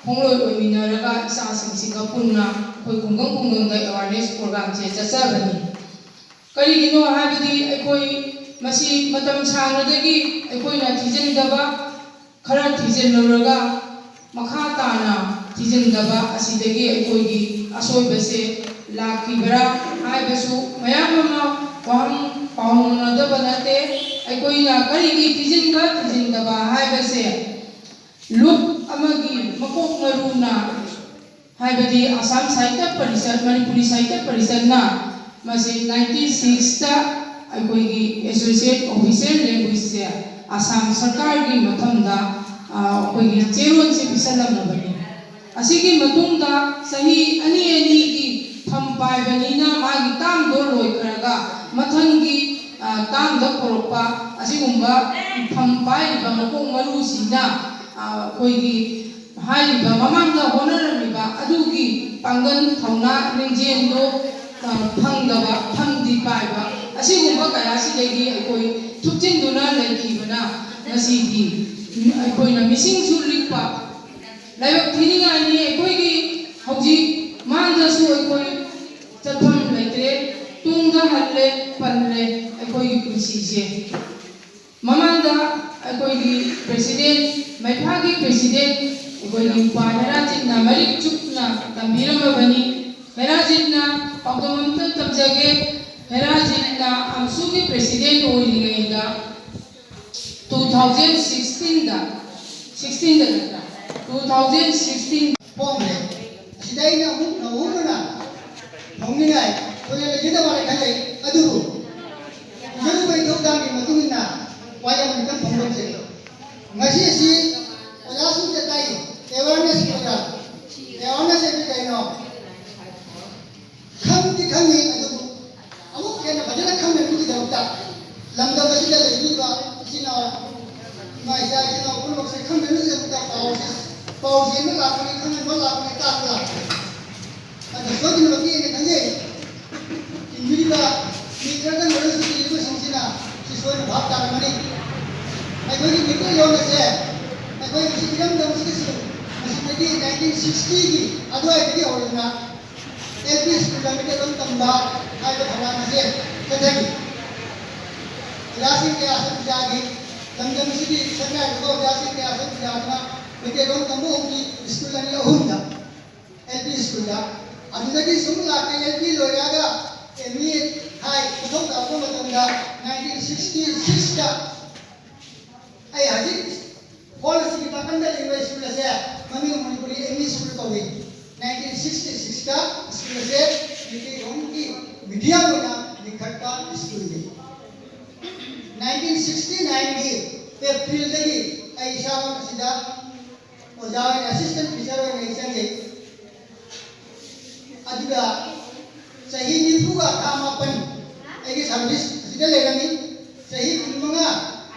ꯈꯣꯡꯂꯣꯏ ꯑꯣꯏꯃꯤꯟꯅꯔꯒ ꯏꯆꯥꯁꯤꯡꯁꯤꯒ ꯄꯨꯟꯅ ꯑꯩꯈꯣꯏ ꯈꯨꯡꯒꯪ ꯈꯨꯡꯒꯪꯗ ꯑꯦꯋꯥꯔꯅꯦꯁ ꯄ꯭ꯔꯣꯒ꯭ꯔꯥꯝꯁꯦ ꯆꯠꯆꯕꯅꯤ꯫ ꯀꯔꯤꯒꯤꯅꯣ ꯍꯥꯏꯕꯗꯤ ꯑꯩꯈꯣꯏ ꯃꯁꯤ ꯃꯇꯝ ꯁꯥꯡꯅꯗꯒꯤ ꯑꯩꯈꯣꯏꯅ ꯊꯤꯖꯤꯟꯗꯕ, ꯈꯔ ꯊꯤꯖꯤꯜꯂꯨꯔꯒ ꯃꯈꯥ ꯇꯥꯅ ꯊꯤꯖꯤꯟꯗꯕ ꯑꯁꯤꯗꯒꯤ ꯑꯩꯈꯣꯏꯒꯤ ꯑꯁꯣꯏꯕꯁꯦ ꯂꯥꯛꯈꯤꯕ꯭ꯔꯥ ꯍꯥꯏꯕꯁꯨ ꯃꯌꯥꯝ ꯑꯃ ꯋꯥꯍꯪ ꯄꯥꯎꯍꯪꯅꯗꯕ ꯅꯠꯇꯦ꯫ ꯑꯩꯈꯣꯏꯅ ꯀꯔꯤꯒꯤ ꯊꯤꯖꯤꯟꯕ ꯊꯤꯖꯤꯟꯗꯕ ꯍꯥꯏꯕꯁꯦ ꯂꯨꯞ ꯑꯃꯒꯤ ꯃꯀꯣꯛ ꯃꯔꯨꯅ, ꯍꯥꯏꯕꯗꯤ ꯑꯁꯥꯝ ꯁꯥꯍꯤꯇ꯭ꯌ ꯄꯔꯤꯁꯠ, ꯃꯅꯤꯄꯨꯔꯤ ꯁꯥꯍꯤꯇ꯭ꯌ ꯄꯔꯤꯁꯠꯅ ꯃꯁꯤ ꯅꯥꯏꯟꯇꯤ ꯁꯤꯛꯁꯇ ꯑꯩꯈꯣꯏꯒꯤ ꯑꯦꯁꯣꯁꯤꯌꯦꯠ ꯑꯣꯐꯤꯁꯤꯌꯦꯜ ꯂꯦꯡꯒ꯭ꯋꯦꯖꯁꯦ ꯑꯁꯥꯝ ꯁꯔꯀꯥꯔꯒꯤ ꯃꯐꯝꯗ, ꯑ, ꯑꯩꯈꯣꯏꯒꯤ ꯆꯦꯔꯣꯜꯁꯦ ꯄꯤꯁꯜꯂꯝꯂꯕꯅꯤ꯫ ꯑꯁꯤꯒꯤ ꯃꯇꯨꯡꯗ ꯆꯍꯤ ꯑꯅꯤ ꯑꯅꯤꯒꯤ ꯐꯝ ꯄꯥꯏꯕꯅꯤꯅ ꯃꯥꯒꯤ ꯇꯥꯝꯗꯣ ꯂꯣꯏꯈ꯭ꯔꯒ ꯃꯊꯪꯒꯤ, ꯑ, ꯇꯥꯝꯗ ꯄꯨꯔꯛꯄ ꯑꯁꯤꯒꯨꯝꯕ ꯐꯝ ꯄꯥꯏꯔꯤꯕ ꯃꯀꯣꯛ ꯃꯔꯨꯁꯤꯡꯅ, ꯑ, ꯑꯩꯈꯣꯏꯒꯤ ꯍꯥꯏꯔꯤꯕ ꯃꯃꯥꯡꯗ ꯍꯣꯠꯅꯔꯝꯃꯤꯕ ꯑꯗꯨꯒꯤ ꯄꯥꯡꯒꯜ ꯊꯧꯅꯥ ꯂꯤꯡꯖꯦꯜꯗꯣ, ꯑ, ꯐꯪꯗꯕ, ꯐꯝꯗꯤ ꯄꯥꯏꯕ ꯑꯁꯤꯒꯨꯝꯕ ꯀꯌꯥꯁꯤꯗꯒꯤ ꯑꯩꯈꯣꯏ ꯊꯨꯞꯆꯤꯟꯗꯨꯅ ꯂꯩꯈꯤꯕꯅ ꯉꯁꯤꯗꯤ ꯑꯩꯈꯣꯏꯅ ꯃꯤꯁꯤꯡꯁꯨ ꯂꯤꯛꯄ ꯂꯥꯏꯕꯛ ꯊꯤꯅꯤꯡꯉꯥꯏꯅꯤ꯫ ꯑꯩꯈꯣꯏꯒꯤ ꯍꯧꯖꯤꯛ ꯃꯥꯡꯗꯁꯨ ꯑꯩꯈꯣꯏ ꯆꯠꯐꯝ ꯂꯩꯇ꯭ꯔꯦ, ꯇꯨꯡꯗ ꯍꯜꯂꯦ, ꯄꯜꯂꯦ ꯑꯩꯈꯣꯏꯒꯤ ꯄꯨꯟꯁꯤꯁꯦ꯫ ꯃꯃꯥꯡꯗ ꯑꯩꯈꯣꯏꯒꯤ president, ꯃꯩꯐꯥꯒꯤ president ꯑꯩꯈꯣꯏꯒꯤ ꯎꯄꯥ ꯍꯦꯔꯥꯖꯤꯠꯅ ꯃꯔꯤꯛ ꯆꯨꯞꯅ ꯇꯝꯕꯤꯔꯝꯃꯕꯅꯤ꯫ ꯍꯦꯔꯥꯖꯤꯠꯅ ꯄꯥꯎꯗꯝ ꯑꯃꯇꯪ ꯇꯝꯖꯒꯦ꯫ ꯍꯦꯔꯥꯖꯤꯠꯅ ꯑꯝꯁꯨꯒꯤ president ꯑꯣꯏꯔꯤꯉꯩꯗ two thousand sixteen ꯗ, sixteen ꯗ ꯅꯠꯇ꯭ꯔꯥ? Two thousand sixteen ꯐꯣꯡꯈ꯭ꯔꯦ꯫ ꯑꯁꯤꯗ ꯑꯩꯅ ꯑꯃꯨꯛ ꯅꯧꯍꯧꯅꯅ ꯐꯣꯡꯅꯤꯡꯉꯥꯏ ꯊꯣꯏꯅ ꯂꯩꯖꯗꯕꯅ ꯈꯜꯂꯦ꯫ ꯑꯗꯨꯕꯨ ꯏꯖꯠ ꯎꯕꯒꯤ ꯊꯧꯗꯥꯡꯒꯤ ꯃꯇꯨꯡ ꯏꯟꯅ ꯋꯥ ꯌꯥꯝ ꯑꯃꯇꯪ ꯐꯣꯡꯗꯣꯛꯆꯒꯦ꯫ ꯉꯁꯤ ꯑꯁꯤ ꯑꯣꯖꯥꯁꯤꯡꯗ ꯇꯥꯛꯏ, awareness program꯫ Awareness ꯍꯥꯏꯕꯗꯤ ꯀꯩꯅꯣ? ꯈꯪꯗꯤ ꯈꯪꯉꯤ, ꯑꯗꯨꯕꯨ ꯑꯃꯨꯛ ꯍꯦꯟꯅ ꯐꯖꯅ ꯈꯪꯅꯕꯒꯤꯗꯃꯛꯇ ꯂꯝꯗꯝ ꯑꯁꯤꯗ ꯂꯩꯕꯤꯕ ꯏꯆꯤꯟ ꯏꯅꯥꯎ, ꯏꯃꯥ ꯏꯆꯥ ꯏꯆꯤꯟ ꯏꯅꯥꯎ ꯄꯨꯝꯅꯃꯛꯁꯦ ꯈꯪꯅꯅꯕꯒꯤꯗꯃꯛꯇ ꯄꯥꯎꯁꯦ, ꯄꯥꯎ ꯆꯦꯟꯕ ꯂꯥꯛꯄꯅꯤ, ꯈꯪꯍꯟꯕ ꯂꯥꯛꯄꯅꯤ, ꯇꯥꯛꯄ ꯂꯥꯛꯄꯅꯤ꯫ ꯑꯗꯨ ꯁꯣꯏꯗꯅꯃꯛꯀꯤ ꯑꯩꯅ ꯈꯪꯖꯩ, ꯏꯟꯕꯤꯔꯤꯕ ꯃꯤ ꯈꯔꯗꯪ ꯑꯣꯏꯔꯁꯨ ꯏꯔꯤꯕꯁꯤꯡꯁꯤꯅ ꯁꯤ ꯁꯣꯏꯅ ꯚꯥꯞ ꯇꯥꯔꯝꯃꯅꯤ꯫ ꯑꯩꯈꯣꯏꯒꯤ ꯃꯩꯇꯩꯂꯣꯟ ꯑꯁꯦ ꯑꯩꯈꯣꯏ ꯍꯧꯖꯤꯛ ꯏꯔꯝꯗꯝꯁꯤꯗꯁꯨ ꯃꯁꯤꯗꯒꯤ nineteen sixty ꯒꯤ ꯑꯗꯨꯋꯥꯏꯗꯒꯤ ꯍꯧꯔꯗꯨꯅ L P school ꯗ ꯃꯩꯇꯩꯂꯣꯟ ꯇꯝꯕ ꯍꯥꯏꯕ ꯊꯧꯔꯥꯡ ꯑꯁꯤ ꯆꯠꯊꯈꯤ꯫ ꯑꯣꯖꯥꯁꯤꯡ ꯀꯌꯥ ꯁꯔꯨꯛ ꯌꯥꯈꯤ꯫ ꯂꯝꯗꯝ ꯑꯁꯤꯒꯤ ꯁꯛꯅꯥꯏꯔꯕ ꯑꯣꯖꯥꯁꯤꯡ ꯀꯌꯥ ꯁꯔꯨꯛ ꯌꯥꯗꯨꯅ ꯃꯩꯇꯩꯂꯣꯟ ꯇꯝꯕ ꯍꯧꯈꯤ ꯁ꯭ꯀꯨꯜ ꯑꯅꯤ ꯑꯍꯨꯝꯗ꯫ L P school ꯗ꯫ ꯑꯗꯨꯗꯒꯤ ꯁꯨꯝ ꯂꯥꯛꯇꯦ, L P ꯂꯣꯏꯔꯒ M E high ꯃꯊꯧ ꯇꯧꯔꯛꯄ ꯃꯇꯝꯗ nineteen sixty six ꯇ ꯑꯩ ꯍꯧꯖꯤꯛ ꯍꯣꯜ ꯑꯁꯤꯒꯤ ꯅꯥꯀꯟꯗ ꯂꯩꯕ ꯁ꯭ꯀꯨꯜ ꯑꯁꯦ ꯃꯃꯤꯡ ꯃꯅꯤꯄꯨꯔꯤ M E school ꯀꯧꯏ꯫ Nineteen sixty six ꯇ ꯁ꯭ꯀꯨꯜ ꯑꯁꯦ ꯃꯩꯇꯩꯂꯣꯟꯒꯤ medium ꯑꯣꯏꯅ ꯂꯤꯡꯈꯠꯄ ꯁ꯭ꯀꯨꯜꯅꯤ꯫ Nineteen sixty nine ꯒꯤ April ꯗꯒꯤ ꯑꯩ ꯏꯁꯥꯃꯛ ꯑꯁꯤꯗ ꯑꯣꯖꯥ ꯑꯣꯏꯅ, assistant teacher ꯑꯣꯏꯅ ꯑꯩ ꯆꯪꯖꯩ꯫ ꯑꯗꯨꯒ ꯆꯍꯤ ꯅꯤꯐꯨꯒ ꯊꯥ ꯃꯥꯄꯟ ꯑꯩꯒꯤ service ꯑꯁꯤꯗ ꯂꯩꯔꯝꯃꯤ꯫ ꯆꯍꯤ ꯀꯨꯟꯃꯉꯥ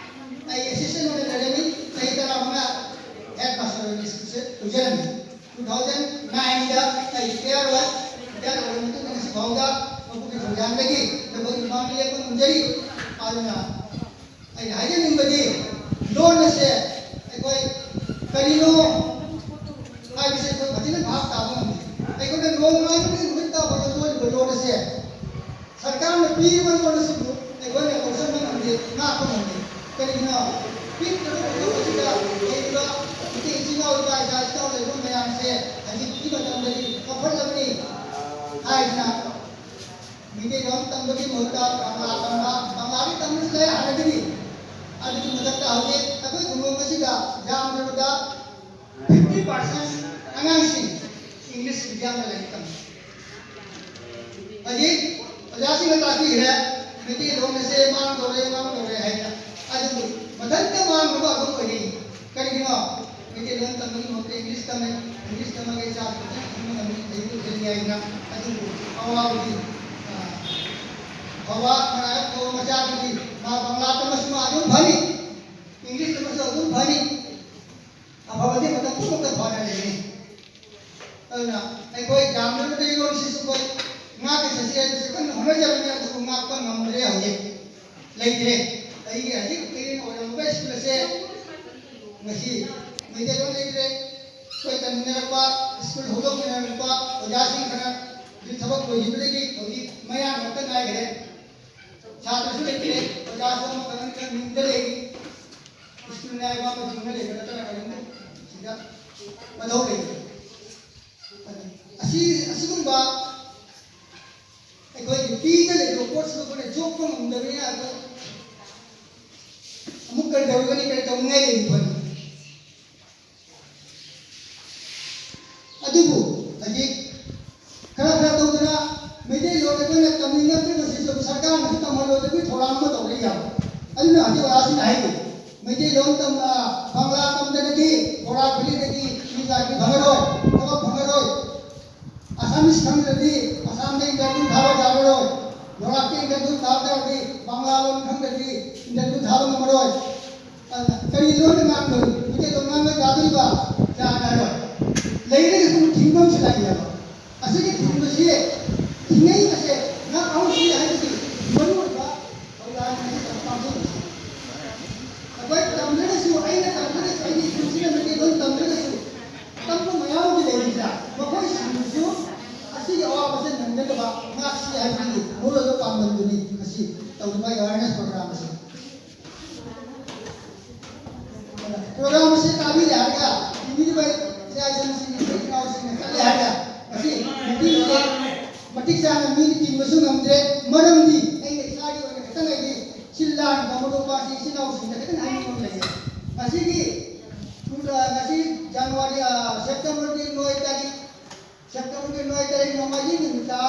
ꯑꯩ assistant ꯑꯣꯏꯅ ꯂꯩꯔꯝꯃꯤ꯫ ꯆꯍꯤ ꯇꯔꯥꯃꯉꯥ head master ꯑꯣꯏꯅ ꯁ꯭ꯀꯨꯜꯁꯦ ꯄꯨꯖꯔꯝꯃꯤ꯫ Two thousand nineꯗ ꯑꯩ retire ꯑꯣꯏ꯫ Retire ꯑꯣꯏꯔꯕ ꯃꯇꯨꯡꯗ ꯉꯁꯤ ꯐꯥꯎꯗ ꯃꯄꯨꯒꯤ ꯊꯧꯖꯥꯜꯗꯒꯤ ꯅꯈꯣꯏꯒꯤ ꯃꯃꯥꯡꯗ ꯂꯦꯞꯄ ꯉꯝꯖꯔꯤ꯫ ꯑꯗꯨꯅ ꯑꯩꯅ ꯍꯥꯏꯖꯅꯤꯡꯕꯗꯤ, ꯂꯣꯟ ꯑꯁꯦ ꯑꯩꯈꯣꯏ ꯀꯔꯤꯅꯣ ꯍꯥꯏꯕꯁꯦ ꯑꯩꯈꯣꯏ ꯐꯖꯅ ꯚꯥꯞ ꯇꯥꯕ ꯉꯝꯗꯦ꯫ ꯑꯩꯈꯣꯏꯅ ꯅꯣꯡꯃ ꯑꯃꯒꯤ ꯅꯨꯃꯤꯠ ꯇꯥꯕꯗ ꯂꯣꯜꯂꯤꯕ ꯂꯣꯟ ꯑꯁꯦ, ꯁꯔꯀꯥꯔꯅ ꯄꯤꯔꯤꯕ ꯂꯣꯟ ꯑꯁꯤꯕꯨ ꯑꯩꯈꯣꯏꯅ ꯂꯧꯁꯤꯟꯕ ꯉꯝꯗꯦ, ꯉꯥꯛꯄ ꯉꯝꯗꯦ꯫ ꯀꯔꯤꯒꯤꯅꯣ? ꯄꯤꯛꯈ꯭ꯔꯕ ꯈꯨꯡꯒꯪ ꯑꯁꯤꯗ ꯂꯩꯔꯤꯕ ꯃꯩꯇꯩ ꯏꯆꯤꯜ ꯏꯅꯥꯎ, ꯏꯄꯥ ꯏꯆꯥ ꯏꯅꯥꯎ ꯂꯩꯕ ꯃꯌꯥꯝꯁꯦ ꯍꯧꯖꯤꯛꯀꯤ ꯃꯇꯝꯗꯗꯤ ꯆꯥꯎꯈꯠꯂꯕꯅꯤ ꯍꯥꯏꯗꯅ ꯃꯩꯇꯩꯂꯣꯟ ꯇꯝꯕꯒꯤ ꯃꯍꯨꯠꯇ ꯕꯪꯂꯥ ꯇꯝꯕ, ꯕꯪꯂꯥꯗꯤ ꯇꯝꯕꯁꯨ ꯂꯩ ꯍꯥꯟꯅꯗꯒꯤ꯫ ꯑꯗꯨꯒꯤ ꯃꯊꯛꯇ ꯍꯧꯖꯤꯛ ꯑꯩꯈꯣꯏ ꯈꯨꯡꯒꯪ ꯑꯁꯤꯗ ꯌꯥꯝꯗ꯭ꯔꯕꯗ fifty percent ꯑꯉꯥꯡꯁꯤꯡ English mediumꯗ ꯂꯥꯏꯔꯤꯛ ꯇꯝꯃꯤ꯫ ꯍꯧꯖꯤꯛ ꯑꯣꯖꯥꯁꯤꯡꯅ ꯇꯥꯛꯄꯤꯈ꯭ꯔꯦ, ꯃꯩꯇꯩꯂꯣꯟ ꯑꯁꯦ ꯃꯥꯡꯗꯧꯔꯦ, ꯃꯥꯡꯗꯧꯔꯦ ꯍꯥꯏꯅ꯫ ꯑꯗꯨꯕꯨ ꯃꯊꯟꯇ ꯃꯥꯡꯗꯕ ꯑꯗꯨꯝ ꯑꯣꯏꯔꯤ꯫ ꯀꯔꯤꯒꯤꯅꯣ? ꯃꯩꯇꯩꯂꯣꯟ ꯇꯝꯕꯒꯤ ꯃꯍꯨꯠꯇ English ꯇꯝꯃꯦ, English ꯇꯝꯃꯒ ꯏꯆꯥꯁꯤꯡ ꯐꯖꯅ ꯈꯪꯕ ꯉꯝꯃꯤ, ꯍꯩꯕ ꯍꯦꯜꯂꯤ ꯍꯥꯏꯗꯅ꯫ ꯑꯗꯨꯕꯨ ꯑꯋꯥꯕꯗꯤ, ꯑ, ꯑꯐꯕ ꯃꯔꯥꯏꯕꯛ ꯐꯕ ꯃꯆꯥꯗꯨꯗꯤ ꯃꯥ ꯕꯪꯂꯥ ꯇꯝꯃꯁꯨ ꯃꯥ ꯑꯗꯨꯝ ꯐꯅꯤ, English ꯇꯝꯃꯁꯨ ꯑꯗꯨꯝ ꯐꯅꯤ꯫ ꯑꯐꯕꯗꯤ ꯃꯇꯝ ꯄꯨꯝꯅꯃꯛꯇ ꯐꯅ ꯂꯩꯅꯤ꯫ ꯑꯗꯨꯅ ꯑꯩꯈꯣꯏ ꯌꯥꯝꯂꯕꯗ ꯂꯣꯟꯁꯤꯁꯨ ꯑꯩꯈꯣꯏ ꯉꯥꯛꯀ ꯆꯠꯁꯤ ꯍꯥꯏꯕꯁꯤ ꯀꯟꯅ ꯍꯣꯠꯅꯖꯕꯅꯤ, ꯑꯗꯨꯕꯨ ꯉꯥꯛꯄ ꯉꯝꯗ꯭ꯔꯦ ꯍꯧꯖꯤꯛ꯫ ꯂꯩꯇ꯭ꯔꯦ꯫ ꯑꯩꯒꯤ ꯍꯧꯖꯤꯛ ꯑꯩꯒꯤ ꯑꯣꯏꯔꯝꯕ ꯁ꯭ꯀꯨꯜ ꯑꯁꯦ ꯉꯁꯤ ꯃꯩꯇꯩꯂꯣꯟ ꯂꯩꯇ꯭ꯔꯦ꯫ ꯑꯩꯈꯣꯏ ꯇꯝꯃꯤꯟꯅꯔꯛꯄ, ꯁ꯭ꯀꯨꯜ ꯍꯧꯗꯣꯛꯃꯤꯟꯅꯔꯛꯄ ꯑꯣꯖꯥꯁꯤꯡ ꯈꯔ ꯍꯧꯖꯤꯛ ꯊꯕꯛ ꯂꯣꯏꯈꯤꯕꯗꯒꯤ ꯍꯧꯖꯤꯛ ꯃꯌꯥꯡ ꯉꯥꯛꯇ ꯉꯥꯏꯈ꯭ꯔꯦ꯫ ꯁꯥꯇ꯭ꯔꯁꯨ ꯂꯩꯇ꯭ꯔꯦ, ꯑꯣꯖꯥꯁꯨ ꯑꯃꯈꯛꯇꯪ ꯈꯔ ꯃꯤꯡꯗ ꯂꯩꯔꯤ꯫ ꯁ꯭ꯀꯨꯜ ꯅꯥꯏꯕ ꯑꯃ ꯊꯨꯡꯅ ꯂꯩꯕ ꯅꯠꯇꯅ ꯀꯔꯤꯝꯇ ꯁꯤꯗ ꯃꯊꯧ ꯂꯩꯇ꯭ꯔꯦ꯫ ꯑꯁꯤ, ꯑꯁꯤꯒꯨꯝꯕ ꯑꯩꯈꯣꯏꯒꯤ ꯄꯤꯗ ꯂꯩꯕ ꯄꯣꯠꯁꯤꯕꯨ ꯑꯩꯈꯣꯏꯅ ꯌꯣꯛꯄ ꯉꯝꯗꯕꯅꯤꯅ ꯑꯩꯈꯣꯏ ꯑꯃꯨꯛ ꯀꯔꯤ ꯇꯧꯔꯨꯒꯅꯤ, ꯀꯔꯤ ꯇꯧꯅꯤꯡꯉꯥꯏ ꯂꯩꯔꯤ ꯑꯩꯈꯣꯏꯅ? ꯑꯗꯨꯕꯨ ꯍꯧꯖꯤꯛ ꯈꯔ ꯈꯔ ꯇꯧꯗꯅ ꯃꯩꯇꯩꯂꯣꯟ ꯑꯩꯈꯣꯏꯅ ꯇꯝꯅꯤꯡꯉꯛꯇ꯭ꯔꯤꯕꯁꯤꯁꯨ ꯁꯔꯀꯥꯔꯅꯁꯨ ꯇꯝꯍꯜꯂꯣꯏꯗꯕꯒꯤ ꯊꯧꯔꯥꯡ ꯑꯃ ꯇꯧꯔꯛꯏ ꯌꯥꯕ꯫ ꯑꯗꯨꯅ ꯍꯧꯖꯤꯛ ꯑꯣꯖꯥꯁꯤꯡꯅ ꯍꯥꯏꯔꯤ, ꯃꯩꯇꯩꯂꯣꯟ ꯇꯝ, ꯑ, ꯕꯪꯂꯥ ꯇꯝꯗꯅꯗꯤ ꯕꯣꯔꯥ ꯈꯨꯂꯤꯗꯒꯤ ꯃꯤ ꯆꯥꯛꯇꯤ ꯐꯪꯉꯔꯣꯏ, ꯊꯕꯛ ꯐꯪꯉꯔꯣꯏ꯫ ꯑꯁꯥꯃꯤꯁ ꯈꯪꯗ꯭ꯔꯗꯤ ꯑꯁꯥꯝꯗ interview ꯊꯥꯕ ꯌꯥꯔꯔꯣꯏ꯫ ꯕꯣꯔꯥꯛꯇ interview ꯊꯥꯕ ꯇꯥꯔꯗꯤ ꯕꯪꯂꯥ ꯂꯣꯟ ꯈꯪꯗ꯭ꯔꯗꯤ interview ꯊꯥꯕ ꯉꯝꯃꯔꯣꯏ꯫ ꯑꯗꯨꯅ ꯀꯔꯤ ꯂꯣꯟꯗ ꯉꯥꯡꯗꯣꯏꯅꯣ? ꯃꯩꯇꯩꯂꯣꯟ ꯉꯥꯡꯕ ꯌꯥꯗꯣꯔꯤꯕ? ꯌꯥꯔꯔꯣꯏ꯫ ꯂꯩꯔꯒꯁꯨ ꯊꯤꯡꯕ ꯑꯃꯁꯨ ꯂꯥꯛꯏꯑꯕ꯫ ꯑꯁꯤꯒꯤ ꯊꯤꯡꯕꯁꯤ, ꯊꯤꯡꯉꯛꯏꯕꯁꯦ ꯉꯥꯛ ꯑꯍꯨꯝꯁꯤ ꯍꯥꯏꯕꯗꯤ ꯃꯔꯨꯑꯣꯏꯕ ꯊꯧꯗꯥꯡ ꯑꯃ ꯄꯥꯡꯊꯣꯛꯏ꯫ ꯑꯩꯈꯣꯏ ꯇꯝꯗ꯭ꯔꯒꯁꯨ, ꯑꯩꯅ ꯇꯝꯗ꯭ꯔꯒꯁꯨ, ꯑꯩꯒꯤ ꯏꯆꯤꯟꯁꯤꯅ ꯃꯩꯇꯩꯂꯣꯟ ꯇꯝꯗ꯭ꯔꯒꯁꯨ, ꯇꯝꯕ ꯃꯌꯥꯝ ꯑꯃꯗꯤ ꯂꯩꯔꯤꯗ, ꯃꯈꯣꯏꯁꯤꯡꯗꯨꯁꯨ ꯑꯁꯤꯒꯤ ꯑꯋꯥꯕꯁꯦ ꯅꯪꯅꯗꯕ ꯉꯥꯛꯁꯤ ꯍꯥꯏꯕꯒꯤ ꯃꯔꯨꯑꯣꯏꯕ ꯄꯥꯟꯗꯝꯗꯨꯅꯤ ꯉꯁꯤ ꯇꯧꯔꯤꯕ awareness program ꯑꯁꯤ꯫ Program ꯑꯁꯤ ꯇꯥꯕꯤꯔꯦ ꯍꯥꯏꯔꯒ ꯇꯤꯟꯕꯤꯔꯤꯕ ꯏꯆꯥ ꯏꯆꯟꯁꯤꯡ, ꯏꯆꯤꯜ ꯏꯅꯥꯎꯁꯤꯡꯅ ꯆꯠꯂꯦ ꯍꯥꯏꯔꯒ ꯉꯁꯤ meeting ꯑꯁꯤ ꯃꯇꯤꯛ ꯆꯥꯅ ꯃꯤꯗꯤ ꯇꯤꯟꯕꯁꯨ ꯉꯝꯗ꯭ꯔꯦ꯫ ꯃꯔꯝꯗꯤ ꯑꯩꯅ ꯏꯁꯥꯒꯤ ꯑꯣꯏꯅ ꯈꯤꯇꯪ ꯑꯩꯗꯤ ꯁꯤꯜ ꯂꯥꯡꯉꯤꯕ ꯃꯔꯨꯞ ꯃꯄꯥꯡꯁꯤꯡ, ꯏꯆꯤꯜ ꯏꯅꯥꯎꯁꯤꯡꯗ ꯈꯤꯇꯪ ꯍꯥꯏꯅꯤꯡꯕ ꯑꯃ ꯂꯩꯌꯦ꯫ ꯉꯁꯤꯒꯤ, ꯉꯁꯤ January, ꯑ, September ꯒꯤ ꯅꯣꯏ ꯇꯥꯔꯤꯛ, September ꯒꯤ ꯅꯣꯏ ꯇꯥꯔꯤꯛ ꯅꯣꯡꯃꯥꯏꯖꯤꯡ ꯅꯨꯃꯤꯠꯇ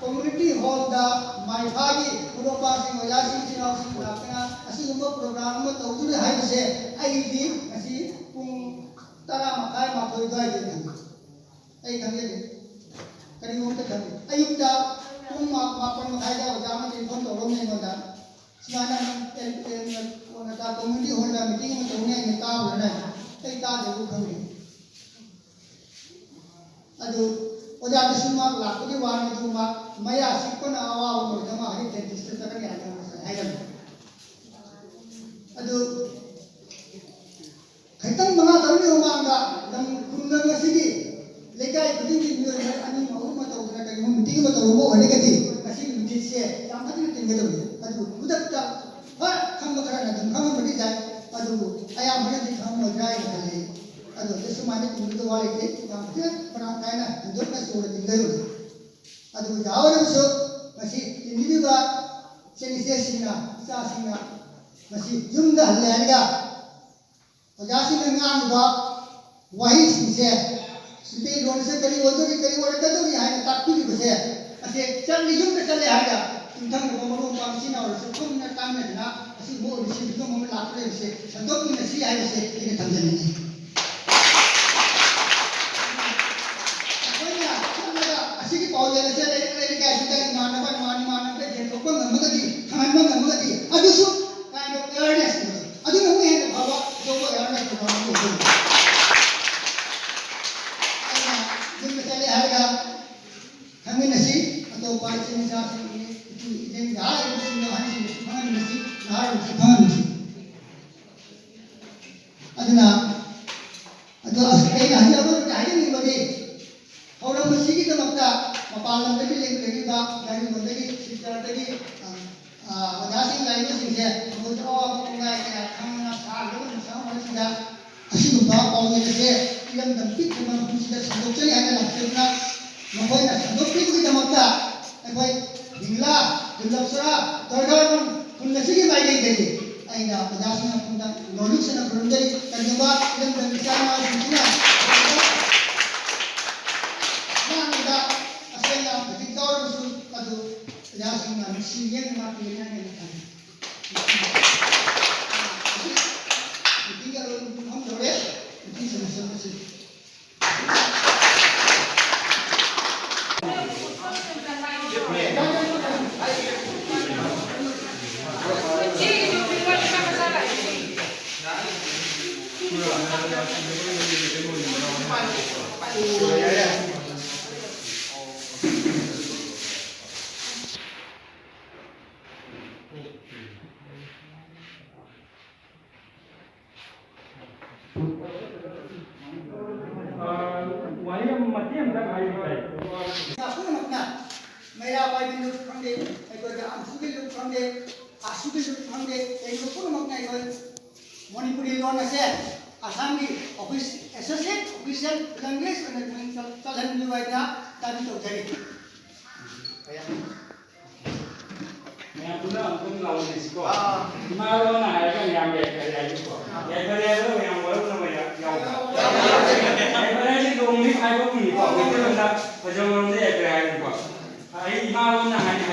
community hall ꯗ ꯃꯥꯏꯐꯥꯒꯤ ꯃꯔꯨꯞ ꯃꯄꯥꯡꯁꯤꯡ, ꯑꯣꯖꯥꯁꯤꯡ, ꯏꯆꯤꯜ ꯏꯅꯥꯎꯁꯤꯡ ꯂꯥꯛꯇꯅ ꯑꯁꯤꯒꯨꯝꯕ program ꯑꯃ ꯇꯧꯗꯣꯔꯤ ꯍꯥꯏꯕꯁꯦ ꯑꯩꯗꯤ ꯉꯁꯤ ꯄꯨꯡ ꯇꯔꯥ ꯃꯈꯥꯏ, ꯃꯥꯊꯣꯏ ꯑꯗꯨꯋꯥꯏꯗ ꯈꯪꯉꯤ꯫ ꯑꯩ ꯈꯪꯖꯗꯦ꯫ ꯀꯔꯤꯒꯨꯝꯕ ꯈꯪꯗꯦ꯫ ꯑꯌꯨꯛꯇ ꯄꯨꯡ ꯃꯥ-, ꯃꯥꯄꯟ ꯃꯈꯥꯏꯗ ꯑꯣꯖꯥ ꯑꯃꯅ inform ꯇꯧꯔꯛꯑꯝꯃꯦ ꯑꯩꯉꯣꯟꯗ꯫ ꯁꯨꯃꯥꯏꯅ ꯅꯪ ꯑꯦꯜ-, ꯑꯦꯜ-, ꯀꯣꯟꯅ community hall ꯗ meeting ꯑꯃ ꯇꯧꯅꯤ ꯍꯥꯏꯅ ꯇꯥꯕ꯭ꯔꯅ? ꯑꯩ ꯇꯥꯗꯦꯕꯨ ꯈꯪꯗꯦ꯫ ꯑꯗꯨ ꯑꯣꯖꯥꯗꯨꯁꯨ ꯃꯥ ꯂꯥꯛꯄꯒꯤ ꯋꯥꯅꯤ, ꯑꯗꯨ ꯃꯥ ꯃꯌꯥ ꯆꯤꯛꯄꯅ ꯑꯋꯥꯕ ꯑꯣꯏꯗ ꯃꯥ ꯍꯧꯖꯤꯛ dentist ꯇ ꯆꯠꯀꯅꯤ ꯍꯥꯏꯅ ꯉꯁꯥꯏ ꯍꯥꯏꯔꯝꯃꯤ꯫ ꯑꯗꯨ ꯈꯤꯇꯪ ꯃꯉꯥ ꯇꯔꯨꯛꯀꯤ ꯃꯃꯥꯡꯗ ꯂꯝ ꯈꯨꯡꯒꯪ ꯑꯁꯤꯒꯤ ꯂꯩꯀꯥꯏ ꯈꯨꯗꯤꯡꯒꯤ ꯃꯤꯑꯣꯏ ꯑꯅꯤ ꯑꯍꯨꯝ ꯑꯃ ꯇꯧꯗꯅ ꯀꯔꯤꯒꯨꯝꯕ meeting ꯑꯃ ꯇꯧꯔꯝꯕ ꯑꯣꯏꯔꯒꯗꯤ ꯉꯁꯤ ꯅꯨꯃꯤꯠꯁꯦ ꯌꯥꯝ ꯐꯖꯅ ꯇꯤꯟꯒꯗꯕꯅꯤ꯫ ꯑꯗꯨ ꯈꯨꯗꯛꯇ ꯍꯣꯏ ꯈꯪꯕ ꯈꯔꯅ ꯑꯗꯨꯝ ꯈꯪꯉꯝꯕꯗꯤ ꯌꯥꯏ꯫ ꯑꯗꯨꯕꯨ ꯑꯌꯥꯝꯕꯅꯗꯤ ꯈꯪꯉꯝꯃꯣꯏꯗ꯭ꯔꯥ ꯍꯥꯏꯅ ꯈꯜꯂꯤ꯫ ꯑꯗꯨ ꯑꯗꯨ ꯁꯨꯃꯥꯏꯅ ꯇꯤꯟꯕꯗ ꯋꯥꯔꯤꯗꯤ ꯌꯥꯝ ꯐꯖꯅ ꯃꯔꯥꯡ ꯀꯥꯏꯅ ꯍꯟꯗꯣꯛꯅ ꯆꯨꯔ ꯇꯤꯟꯒꯗꯕꯅꯤ꯫ ꯑꯗꯨꯕꯨ ꯌꯥꯎꯔꯒꯁꯨ ꯉꯁꯤ ꯇꯤꯟꯕꯤꯔꯤꯕ ꯏꯆꯟ ꯏꯆꯦꯁꯤꯡꯅ, ꯏꯆꯥꯁꯤꯡꯅ ꯉꯁꯤ ꯌꯨꯝꯗ ꯍꯜꯂꯦ ꯍꯥꯏꯔꯒ ꯑꯣꯖꯥꯁꯤꯡꯅ ꯉꯥꯡꯂꯤꯕ ꯋꯥꯍꯩꯁꯤꯡꯁꯦ, ꯁꯤꯗꯤ ꯂꯣꯟꯁꯦ ꯀꯔꯤ ꯑꯣꯏꯗꯣꯔꯤ, ꯀꯔꯤ ꯑꯣꯏꯔꯛꯀꯗꯧꯔꯤ ꯍꯥꯏꯅ ꯇꯥꯛꯄꯤꯔꯤꯕꯁꯦ, ꯑꯁꯦ ꯆꯠꯂꯤ, ꯌꯨꯝꯗ ꯆꯠꯂꯦ ꯍꯥꯏꯅ ꯌꯨꯝꯊꯪꯅꯕ ꯃꯔꯨꯞ ꯃꯄꯥꯡ ꯏꯆꯤꯟ ꯏꯅꯥꯎꯅꯁꯨ ꯄꯨꯟꯅ ꯇꯥꯟꯅꯗꯨꯅ ꯑꯁꯤꯒꯨꯝꯕ ꯑꯣꯏꯕꯁꯤ ꯐꯤꯕꯝ ꯑꯃ ꯂꯥꯛꯀꯗꯧꯔꯤꯕꯁꯦ ꯁꯟꯗꯣꯛꯃꯤꯟꯅꯁꯤ ꯍꯥꯏꯕꯁꯦ ꯑꯩꯅ ꯊꯝꯖꯅꯤꯡꯉꯤ꯫ ꯑꯩꯈꯣꯏꯅ ꯆꯠꯂꯒ ꯑꯁꯤꯒꯤ ꯄꯥꯎꯖꯦꯜ ꯑꯁꯦ ꯂꯩꯔꯛ ꯂꯩꯔꯛ ꯂꯩꯀꯥꯏꯁꯤꯗ ꯏꯃꯥꯟꯅꯕ ꯏꯃꯥꯟ ꯏꯃꯥꯟꯅꯕꯗ ꯌꯦꯟꯊꯣꯛꯄ ꯉꯝꯃꯒꯗꯤ, ꯈꯪꯍꯟꯕ ꯉꯝꯃꯒꯗꯤ, ꯑꯗꯨꯁꯨ kind of awareness ꯅꯤ꯫ ꯑꯗꯨꯅ ꯑꯃꯨꯛ ꯍꯦꯟꯅ ꯐꯕ ꯑꯆꯧꯕ awareness program ꯑꯃ ꯑꯣꯏꯗꯣꯏꯅꯤ꯫ ꯑꯩꯅ ꯌꯨꯝꯗ ꯆꯠꯂꯦ ꯍꯥꯏꯔꯒ ꯈꯪꯃꯤꯟꯅꯁꯤ꯫ ꯑꯇꯣꯞꯄ ꯏꯆꯤꯟ ꯏꯆꯥꯁꯤꯡ, ꯏꯇꯨ ꯏꯆꯤꯟ ꯅꯍꯥꯔꯣꯜꯁꯤꯡꯗ, ꯑꯍꯟꯁꯤꯡꯗꯁꯨ ꯈꯪꯍꯟꯃꯤꯟꯅꯁꯤ, ꯅꯍꯥꯔꯣꯜꯁꯨ ꯈꯪꯍꯟꯃꯤꯟꯅꯁꯤ꯫ ꯑꯗꯨꯅ, ꯑꯗꯣ ꯑꯁ, ꯑꯩꯅ ꯍꯧꯖꯤꯛ ꯑꯔꯣꯏꯕꯗ ꯍꯥꯏꯖꯅꯤꯡꯕꯗꯤ, ꯊꯧꯔꯝ ꯑꯁꯤꯒꯤꯗꯃꯛꯇ ꯃꯄꯥꯟ ꯂꯝꯗꯒꯤ ꯂꯦꯡꯕꯤꯔꯛꯂꯤꯕ, ꯒꯥꯔꯤꯂꯣꯟꯗꯒꯤ, ꯁꯤꯜꯆꯔꯗꯒꯤ, ꯑ, ꯑ, ꯑꯣꯖꯥꯁꯤꯡ ꯂꯥꯛꯏꯕꯁꯤꯡꯁꯦ ꯃꯈꯣꯏꯁꯨ ꯑꯋꯥꯕ ꯄꯨꯡꯉꯥꯏ ꯀꯌꯥ ꯈꯪꯗꯅ ꯁꯥꯈ꯭ꯔꯕ ꯅꯨꯡꯁꯥ ꯃꯔꯛꯁꯤꯗ ꯑꯁꯤꯒꯨꯝꯕ ꯄꯥꯎꯖꯦꯜ ꯑꯁꯦ ꯏꯔꯝꯗꯝ ꯄꯤꯛꯈ꯭ꯔꯕ ꯃꯐꯝꯁꯤꯗ ꯁꯟꯗꯣꯛꯆꯔꯤ ꯍꯥꯏꯅ ꯂꯥꯛꯆꯗꯨꯅ ꯃꯈꯣꯏꯅ ꯁꯟꯗꯣꯛꯄꯤꯕꯒꯤꯗꯃꯛꯇ ꯑꯩꯈꯣꯏ ꯂꯤꯂꯥ, ꯗꯨꯔꯂꯚ ꯁꯣꯔꯥ, ꯗꯔꯒꯥꯔꯣꯟ ꯈꯨꯟ ꯑꯁꯤꯒꯤ ꯃꯥꯏꯀꯩꯗꯒꯤ ꯑꯩꯅ ꯑꯣꯖꯥꯁꯤꯡ ꯃꯐꯝꯗ ꯅꯣꯂꯨꯛꯁꯤꯡꯅ ꯈꯨꯔꯨꯝꯖꯔꯤ꯫ ꯀꯔꯤꯒꯨꯝꯕ ꯏꯔꯝꯗꯝ ꯏꯆꯥ ꯏꯅꯥꯎꯁꯤꯡꯁꯤꯅ ꯉꯥꯡꯕꯗ ꯑꯁꯣꯏ ꯑꯉꯥꯝ ꯈꯖꯤꯛ ꯌꯥꯎꯔꯕꯁꯨ ꯃꯗꯨ ꯑꯣꯖꯥꯁꯤꯡꯅ ꯅꯨꯡꯁꯤ ꯌꯦꯡꯅ ꯉꯥꯛꯄꯤꯒꯅꯤ ꯍꯥꯏꯅ ꯑꯩꯅ ꯊꯥꯖꯩ꯫ ꯃꯤꯇꯤꯡ ꯑꯔꯣꯏꯕ ꯄꯨꯡꯐꯝ ꯌꯧꯔꯦ꯫ ꯃꯤꯇꯤꯡ ꯁꯦꯟꯅꯁꯤ꯫ ꯑ, ꯋꯥꯍꯩ ꯑꯃ, ꯃꯇꯦꯛ ꯑꯃꯇꯪ ꯍꯥꯏꯕ ꯇꯥꯏ꯫ ꯄꯨꯝꯅꯃꯛꯅ ꯃꯩꯔꯥ ꯄꯥꯏꯕꯤ ꯂꯨꯞ ꯈꯪꯗꯦ, ꯑꯩꯈꯣꯏꯒꯤ ꯑꯟꯁꯨꯒꯤ ꯂꯨꯞ ꯈꯪꯗꯦ, ꯑꯁꯨꯒꯤ ꯂꯨꯞ ꯈꯪꯗꯦ, ꯀꯩꯒꯨꯝꯕ ꯄꯨꯝꯅꯃꯛꯅ ꯑꯩꯈꯣꯏ ꯃꯅꯤꯄꯨꯔꯤ ꯂꯣꯟ ꯑꯁꯦ ꯑꯁꯥꯝꯒꯤ office, associate official language ꯑꯣꯏꯅ ꯃꯤꯡ ꯆꯜ-, ꯆꯜꯍꯟꯕꯤꯌꯨ ꯍꯥꯏꯗꯅ ꯗꯥꯕꯤ ꯇꯧꯖꯔꯤ꯫ ꯃꯌꯥꯝ ꯄꯨꯟꯅ ꯑꯃꯨꯛꯇꯪ ꯂꯥꯎꯃꯤꯟꯅꯁꯤꯀꯣ꯫ ꯑꯥ꯫ ꯏꯃꯥ ꯂꯣꯟꯅ ꯍꯥꯏꯔꯒ ꯃꯌꯥꯝ ꯌꯥꯏꯐꯔꯦ ꯍꯥꯏꯕꯀꯣ꯫ ꯑꯥ꯫ ꯌꯥꯏꯐꯔꯦ ꯍꯥꯏꯕꯗ ꯃꯌꯥꯝ ꯋꯥꯔꯧꯅꯕ ꯌꯥ-, ꯌꯥꯎꯕ꯭ꯔꯥ? ꯌꯥꯎꯗꯦ꯫ ꯌꯥꯏꯐꯔꯦ ꯍꯥꯏꯁꯦ long live ꯍꯥꯏꯕ ꯒꯨꯝꯅꯤꯀꯣ꯫ ꯃꯩꯇꯩꯂꯣꯟꯗ ꯐꯖꯕꯔꯣꯝꯗ ꯌꯥꯏꯐꯔꯦ ꯍꯥꯏꯕꯅꯤꯀꯣ꯫ ꯑꯩ ꯏꯃꯥ ꯂꯣꯟꯅ ꯍꯥꯏꯅ